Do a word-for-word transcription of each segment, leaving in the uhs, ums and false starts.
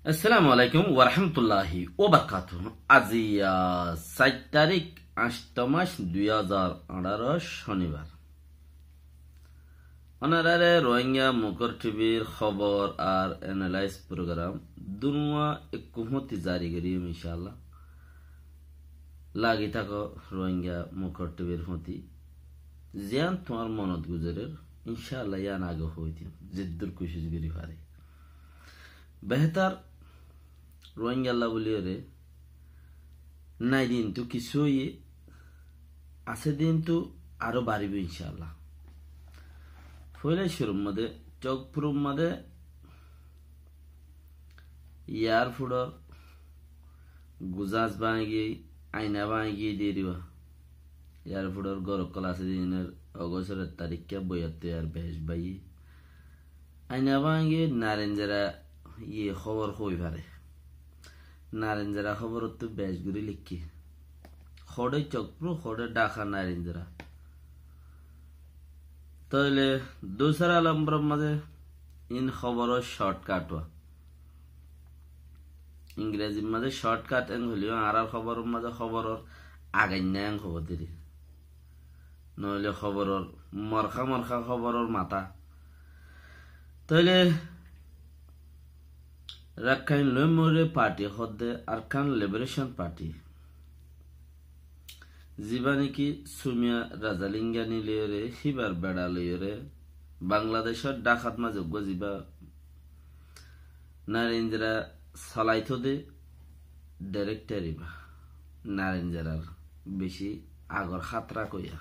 Assalamu alaikum warahmatulláhi wabarakátuhu. Aijja sair tarík, añcto mac, dui házar añçáro, cónibar. Ónorare Rohingya Mukor T V'r hóbor ar analyze program dunuwa ekku fúñti zari goijjum, incáallah. Lagi táko Rohingya Mukor T V'r fúñti. Ziyán tuáñr monot guzorer, incáallah yían age hoóitam, zeddur kucíc gorí fari. Behétar Rohingyalla bóliyoré nái de, kintu kissú óiye, asé de kintu aró baribóu incáallah. Foila cúrur modé, Cokfuror modé airport or guzás báñgi giyé, aina báñgi giyé de iriba. Airport or gór ókkol asé de inor August or ek taríkka boiyar toiyar bec báiye. Aina báñgi Narinjera ye hóbor hoi fare. Narinjera hóborottú bec gorí leikké. Hoçé Cokfur, hoçé Dhaka, Narinjera. Tóile dusara lombor or mazé in hóbor or shortcut wa. Ingrezir mazé shortcut en hoilé yó añárar hóbor or mazé hóbor or againna en hóbor diri. Noóile hóbor or morká morká hóbor or matá. Tóile Rakhine loimoré party hoódde Arakan Liberation Party. Zibá néki Sumia Rajalingani loiyoré, híbar beça loiyoré, Bangladecór Dhakat mazé uggúa zibá Narinjera solaitóu de director ibá. Narinjerar bicí agor hátra koiya.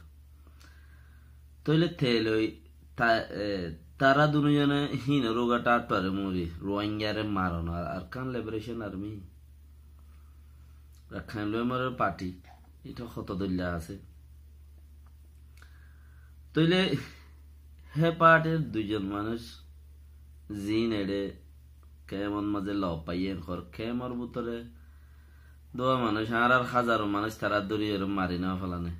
Tóile te loi ta-, e, tará dunúzone híinor uggúa thattúare muri, Rohingyare maron ar Arakan Liberation Army. Rakhine loimoré party, ita hoto dóilla asé. Tóile hé partyr duizon manúic ziín eçé kemor mazé lof faiyé, en hoór kemor bútore dua manúic, añárar házaro manúic tará dóriyoré mari no félane.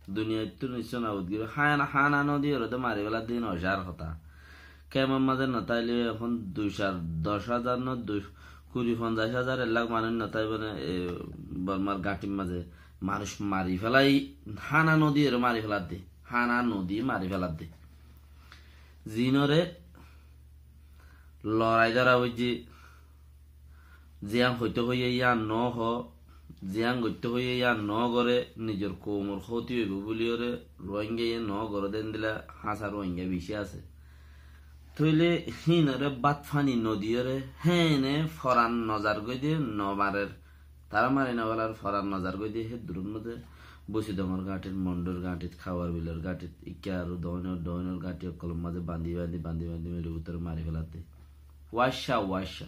Duniyaittú niccó nabud gorí, hána, hána nodiyóre de mari féladde, iín ocár hotá. Kemor mazé no táile ehón dui cár doc házar no, dui, kuri fonzaic házar, ek lak manúic no táibo né, e, Bormar gáñthir mazé manúic mari félai, hána nodiyóre mari féladde, hána nodi mari féladde. Ziínoré lorai dóra foijjé, ziyán hoitó hoiyé yían no hoó, ziyán goittó hoiyé yían no goré, nizor koumor hóti óibo bóliyoré Rohingyaye no goré de endilla háñsa Rohingya bicí asé. Tóile híinoré bát fani nodiyóre héene foran nozar goi de no marer. Tará mari no félar, foran nozar goi de hé duror modé Busidongor gáñthit, Mondur gáñthit, Khawar Bilor gáñthit, ikká aró doóinor, doóinor gáñthi ókkolor mazé bandi, bandi, bandi, bandi meri bútore mari féladde. Wáicca, wáicca.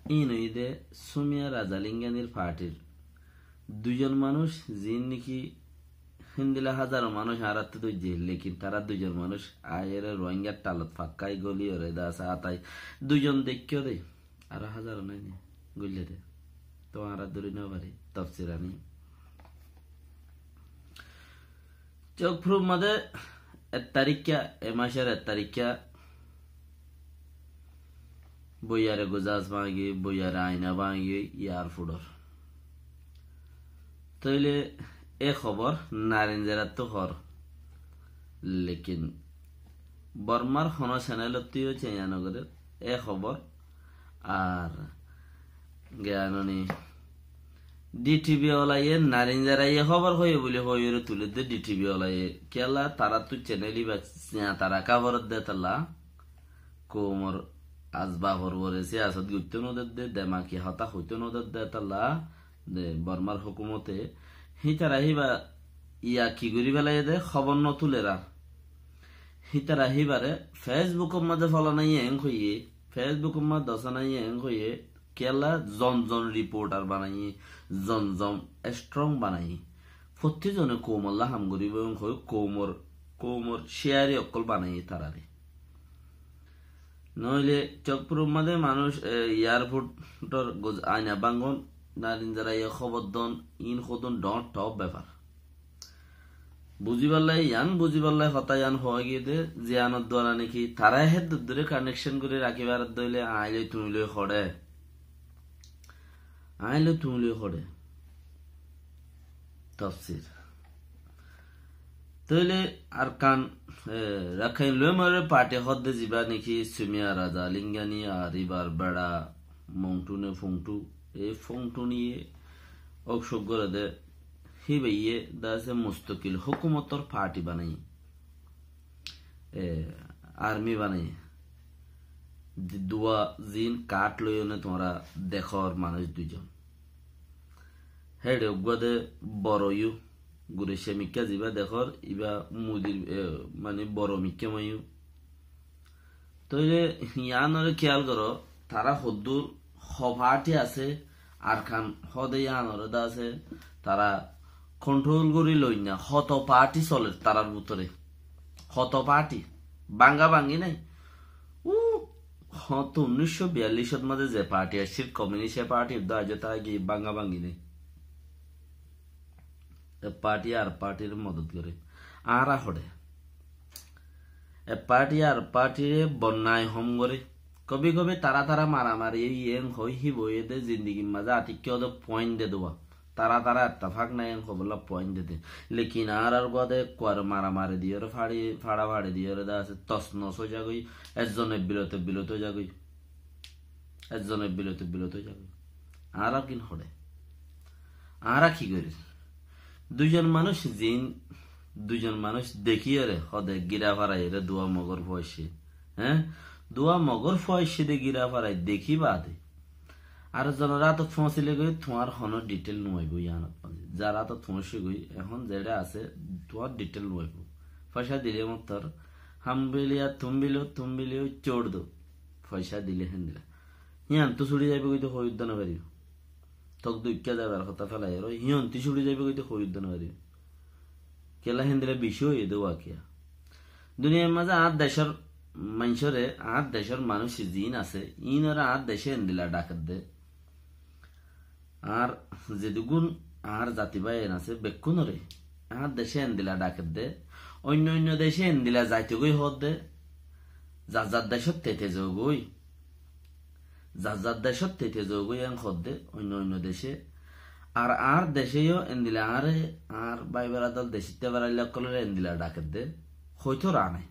Iín óiye de Sumia Rajalinganir partyr duizon manúic, ziín néki héndilla házaro manúic añáráttu dóijje, lekin tará duizon manúic aiyóre Rohingyar thalot fakkai góliyoré de asé, áttai duizon deikkó de, aró házaro nái né, góille de. Tóu añára dóri no fari, tofsir aní. Cokfuror modé ek taríkka, e mácor ek taríkka, boiyare guzás báñgi, boiyare aina báñgi, airport or. Tóile e hóbor Narinjerattú hoór. Lekin Bormar honó channel ottú yó ceiña no gorér e hóbor. Ar giyanoni D T V olaye Narinjeraye hóbor hoiye buli hoiyóre tuledde D T V olaye. Kiyólla taráttu channel ibá siña tará kaforedde tolla. Koumor asbafor uore siyasot goittó no dedde, demaki hotá hoitó no dedde tolla, de Bormar hókumote. Hítara híba iya ki gorí félaiye de hóbor no tuler ar. Hítara híbare Facebook or mazé folanaye en hoiye, Facebook or mazé dosanaye en hoiye, kiyólla zon zon reporter banaiye, zon zon strong banaiye. Fottí zone koumolla ham goríbo en hoi koumor, koumor ciyari ókkol banaiye tarare. Noóile Cokfuror modé manúic, e, airport or guz-, aina báñgon, Narinjeraye hóbor don, iín hodún dhoóñr tof befar. Buzibálla, yián buzibálla hotá yián hoó giyé dé, ziyánor duara niki tará héddur dóri kanekcon gorí rakí faredde óile aññí loi tuñí loi hoçé. Aññí loi tuñí loi hoçé. Tofsir. Tóile Arkan, e, Rakhain loi more parti hoó dé zibá niki Sumia Raza Lingani ar ibar beça Mongtune Fongtu, e Fongtuniye ók sók goré dé, híbaye dase mustokil hókumotor parti banaiye. E, armi banaiye. Di-, dua zin kart loiyóne tuáñra dekór manúic duizon. Héçe uggúa de boro yó, gure cemikká zibá dekór, ibá mudir, e, mani boro mikká maiyó. Tóile yiánore kiyal goró, tará hoddúr ho parti asé, Arkan hoó dé yiánore dase, tará kontrol gorí loinna, hoto parti soler tarár bútore. Hoto parti. Banga bangi nai. U, hoto unnic cót biyallic ot maze ze parti aiccíl, komunist, e parti uddá aijjó táki banga bangi nai. E parti ar partir modot goré. Añára hoçé. E parti ar partir bonnai hom goré. Kobi kobi tará tará maramari, e iyén hoi híba óiye dé, zindigir maze atikká óde point de dua. Tará tará ettefak nai en hobolla point de dé. Lekin añárar uggúa de kuar maramari diyóre, fari, fara fari diyóre dase tos nos ói zagói, ezzon ebbilot ebbilot ói zagói. Ezzon ebbilot ebbilot ói zagói. Añára kin hoçé? Añára ki gorir? Duizon manúic zin, duizon manúic dekíyore, hode gira faraiyore dua mogor fua aiccé. Hé? Dua mogor fua aiccé de gira farai dekí bade. Ar zonor átot foóñsile goi tuáñr hono detail nuaibó yiánot maze. Zar átot foóñse goi, ehón zeçé asé, tuáñr detail nuaibó. Foicá dile mottor, ham biliya, tum bilo, tum biliyo, cór do. Foicá dile héndilla. Híyantu suçi zaibo goi de hoi udda no faribó. Tok duikká zaibar hotá felaiyóre, híyantu suçi zaibo goi de hoi udda no faribó. Kiyólla héndilla beci óiye de wakiya. Duniyair maze añár decór maincóre, añár decór manúic zin asé, inore añár dece endilla dhaker de. Añár zedugun añár zati báiyain asé, bekkúnore añár dece endilla dhaker de. Oinno oinno dece endilla zaito goi hoó de. Zar zar decót tete zo goi. Zar zar decót tete zo goi en hoó de, oinno oinno dece. Ar añár dece yó endilla añáre, añár bái beradar decítta berailla ókkolore endilla dhaker de. Hoito ranai.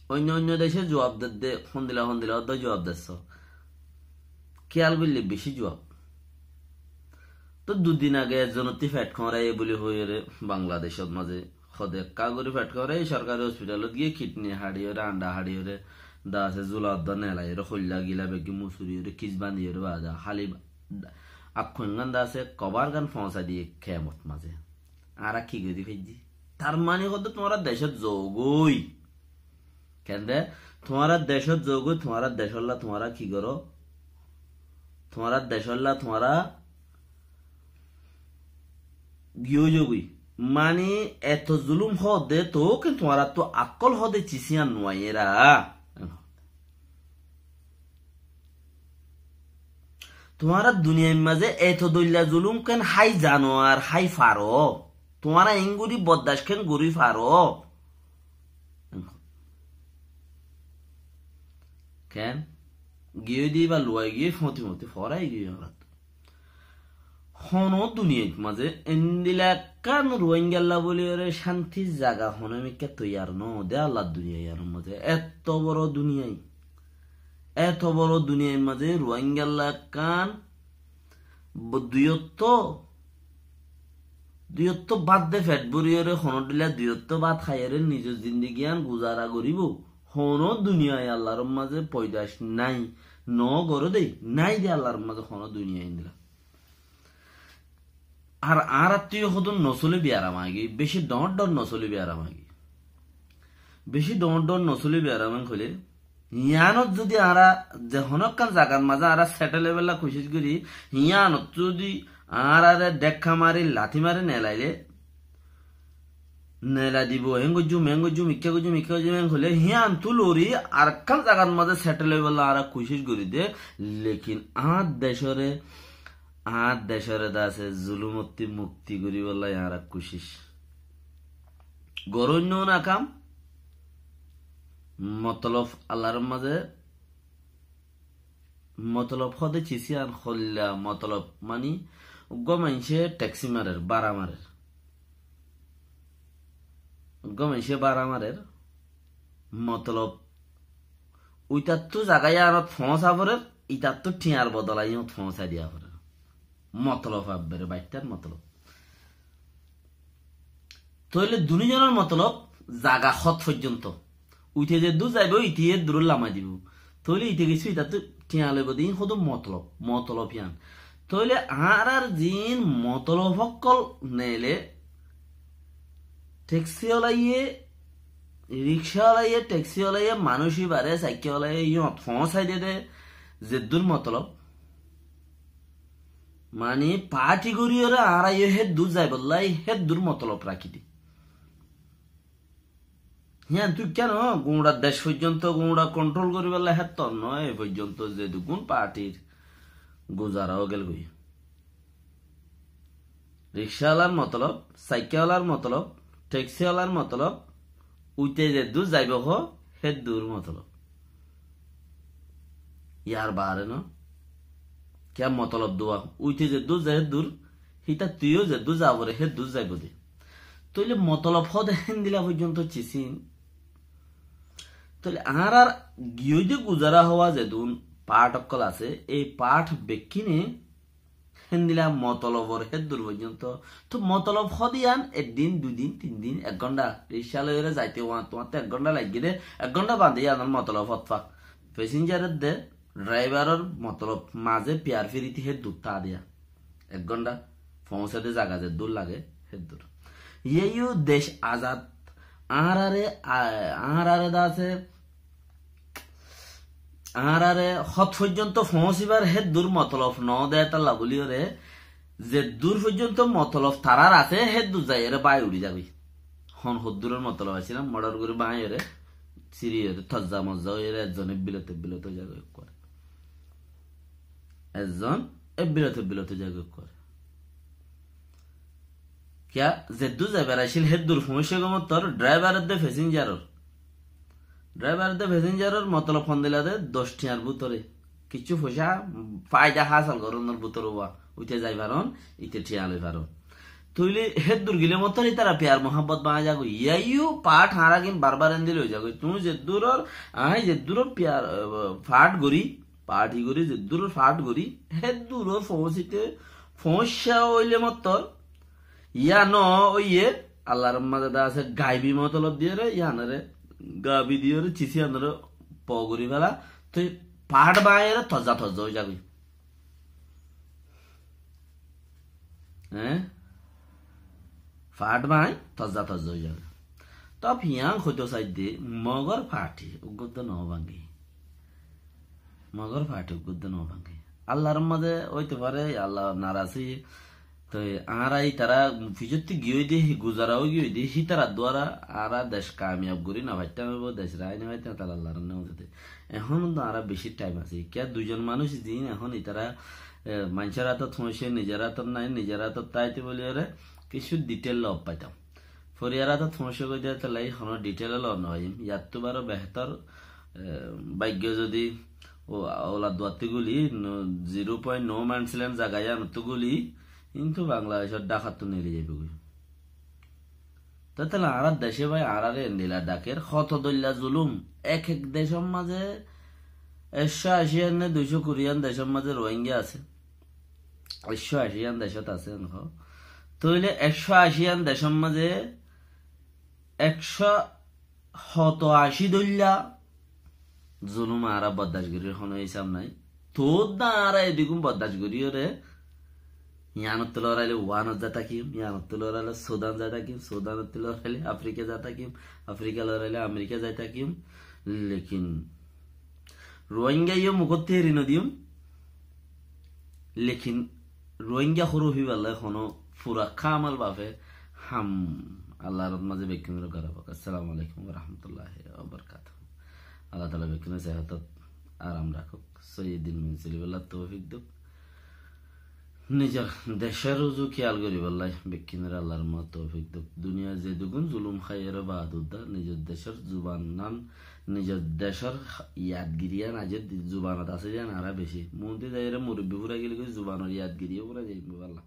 Oinno oinno dece zuab der de, hondilla hondilla ódde zuab der so. Kiyal goille beci zuab. To dudin age ekzonotti feth koñraiye buli hoiyore Bangladecot maze hode ekka gori feth koñraiye sorkari hospitalot giye kidni haçiyore, anda haçiyore, dase zula odda nelaiyore, hoilla gila beggi musuriyore, kis bandiyore bade hali akkoingan dase kobar gan foñsai diye kemot maze. Añára ki gori faijji? Tar mani hode tuáñra decot zogoi. Kende, tuáñra decót zogoi, tuáñra decólla tuáñra ki goró? Tuáñra decólla tuáñra giyó zogoi. Mani eto zulum hoó de to, ken tuáñrattu akkol hoó de cisiyan nuaiyera. Tuáñra duniyair maze eto doilla zulum ken hái zano ar hái faro? Tuáñra engori boddac ken gori faro? Ken? Giyói de iba luwai giyói foti moti forai giyói añárat. Hono duniyait maze endilla ekkán Ruáingalla buli ore cántir zaga hono mikká toiyar no de Allar duniyai ar maze. Eto boro duniyai. Eto boro duniyai maze Ruáingalla ekkán bo-, duiyotto, duiyotto bát de fet buri ore hono dilla duiyotto bát hái ore nizor zindigiyan guzara goribo. Hono duniyai Allar maze poidac nai, no gore de, nai de Allar maze hono duniyai endilla. Ar añárattu yó hodún nosuli biyaram agi, beci dhoóñr dhoóñr nosuli biyaram agi. Beci dhoóñr dhoóñr nosuli biyaram en hoile, yiánot zodi añára ze hono ekkán zagar maze añára settle óibolla kucíc gorí, yiánot zodi añárare dhekka mari, lati mari nelaile, nelai dibo, héen goijjum, héen goijjum, ikká goijjum, ikká goijjum, héen hoile, híyantu lori, arekkán zagar maze settle óibolla añára kucíc gorí de, lekin añár decóre, añár decóre dase zulumotti mukti goríbolla añára kucíc. Goróinno nakam, motolob Allar mazé, motolob hóde cis yián hoilla motolob, mani uggúa maincé theksi marer, bára marer. Uggúa maincé bára marer, motolob uitattú zaga yiánot foóñsa forer, itattú thiañr bodola yíñot foóñsai diya forer. Motolob abbere, baittar motolob. Tóile duní zonor motolob zaga hót foijjonto. Uite zeddúr zaibo, ite eddúror lamai dibo. Tóile ite kessú itattú thiañ loibo de, iín hoddúr motolob, motolob yián. Tóile añárar ziín motolob ókkol neile theksi olaye, rikca olaye, theksi olaye, manúic ibare saikka olaye, yíñot foóñsai de de, zeddúr motolob. Mani, parti goríyore añára yó héddúr zaibolla, héddúr motolob rakí de. Híyan tui kiyá no, guñça dec foijjonto, guñça kontrol goríbolla héttor no, e foijjonto zedukkún partir guzara ógel goi. Rikca olar motolob, saikka olar motolob, theksi olar motolob, uite zeddúr zaibo hó, héddúr motolob. Yar baáre no. Kiyá motolob duwa? Uite zeddúr zai héddúr, hítattú yó zeddúr za fore héddúr zaibo de. Tóile motolob hóde héndilla foijjonto cis iín. Tóile añárar giyói de guzara howa zedún part ókkol asé, ei part bekkíne héndilla motolobor héddúr foijjonto. Tó motolob hóde yián ek din, dui din, tin din, ek gónda. Rikca loiyóre zaite uáñtte uáñtte ek gónda laiggé de, ek gónda bañde yiánor motolob hótfa. Fesinjaror de, draibaror motolob mazé piyar firiti héddúr táa de yián. Ek gónda foóñse de zaga zeddúr lage héddúr. Yían yó dec azad. Añárare, a-, añárare de asé, añárare hót foijjonto foóñsibar héddúr motolob no de, étalla bóliyoré, zeddúr foijjonto motolob tarár asé, héddúr zaiyóre bái uçí zagói. Hon hoddúror motolob asílam, modor gorí báñiyóre, siriyóre, tozza mozza óiyore, ezzon ebbilot ebbilot ói zagói ekkore. Ezzon ebbilot ebbilot ói zagói ekkore. Kiyá, zeddúr zaibar asíl, héddúr foóñse gom ottór, draibar edde fesinjaror. Draibar edde fesinjaror motolob hondilla de, doc thiañr bútore. Kiccú foicá, faida hásal gorónor bútore uá. Uite zai faron, ite thiañ loi faron. Tóile héddúr gile mottor ítara piyar muhábbot bañá zagói. Yían yó part añára gín barbar endilla ói zagói. Tuñí zeddúror, aññí zeddúror piyar, eh, part gorí, parti gorí, zeddúror part gorí, héddúror foóñsite, foóñsa óile mottor, yían no óiye, Allar mazé de asé gaibi motolob diyóre, yíanore, gaibi diyóre, cis yíanore po gorí fela, toi part bañáiyore tozza tozza ói zagói. Eé? Part bañái tozza tozza ói zagói. Tóu híyan hoitó saidde, Mogor parti uggúa de no báñge. Mogor parti uggúa de no báñge. Allar mazé óito fare, Allah naraz óiye. Toi añára ítara ficottú giyói de, hí guzara ói giyói de, hítarar duara añára dec kamiyab gorí no faittam, óibo dec raái no faittam, tala Allar neemot de. Ehón to añára beci thaim asé. Kiyá duizon manúic ziín ehón ítara, e, maincór átot foóñse, nizor átot nái, nizor átot táite bóliyoré, kissú dithel lof faitam. Foriyar átot foóñse goi de tolla honó dithel lof no faiyum. Yáttu baró behétor, e, báiggo zodi o-, ola duattú guli, no, zero point no man's land zaga yíanottú guli, kintu Bangladecór Dhakattú neli zaibói. Tóile añárar dece bái añárare endilla dhaker, hoto dóilla zulum. Ek ek decór mazé ekcó aci yán né duicó kuri yán decór mazé Rohingya asé. Ekcó aci yán decót asé, enhó. Tóile ekcó aci yán decór mazé ekcó hoto aci dóilla zulum añára boddac gorír honó hísab nái. Tóu de añára edikún boddac goríyoré, yíanottú lorailé Wuhanot zai tákim, yíanottú lorailé Sudan zai tákim, Sudanottú lorailé Afrika zai tákim, Afrika lorailé Amerika zai tákim. Lekin Rohingya yó mukóttu eri no diyum. Lekin Rohingya horófi ballai honó fura kamal bafe ham Allar mazé bekkúnore gorá fak. Assalamu alaikum wa rahmatullahi wa barakatuhu. Allah taala bekkúnore sehatot aram rakók. Sóiyi din min solibolla toufik douk. Nizor decór uzu kiyal goríbolla bekkúnore Allar mot toufik douk. Duniyait zedún zulum háiyore baade nizor decór zuban nan, nizor decór yadgiri yan aijjó zubanot asé de yan aró beci. Muúntu zaiyore murubbi fúrai gele goi zubanor yadgiri fúrai zaibo balla.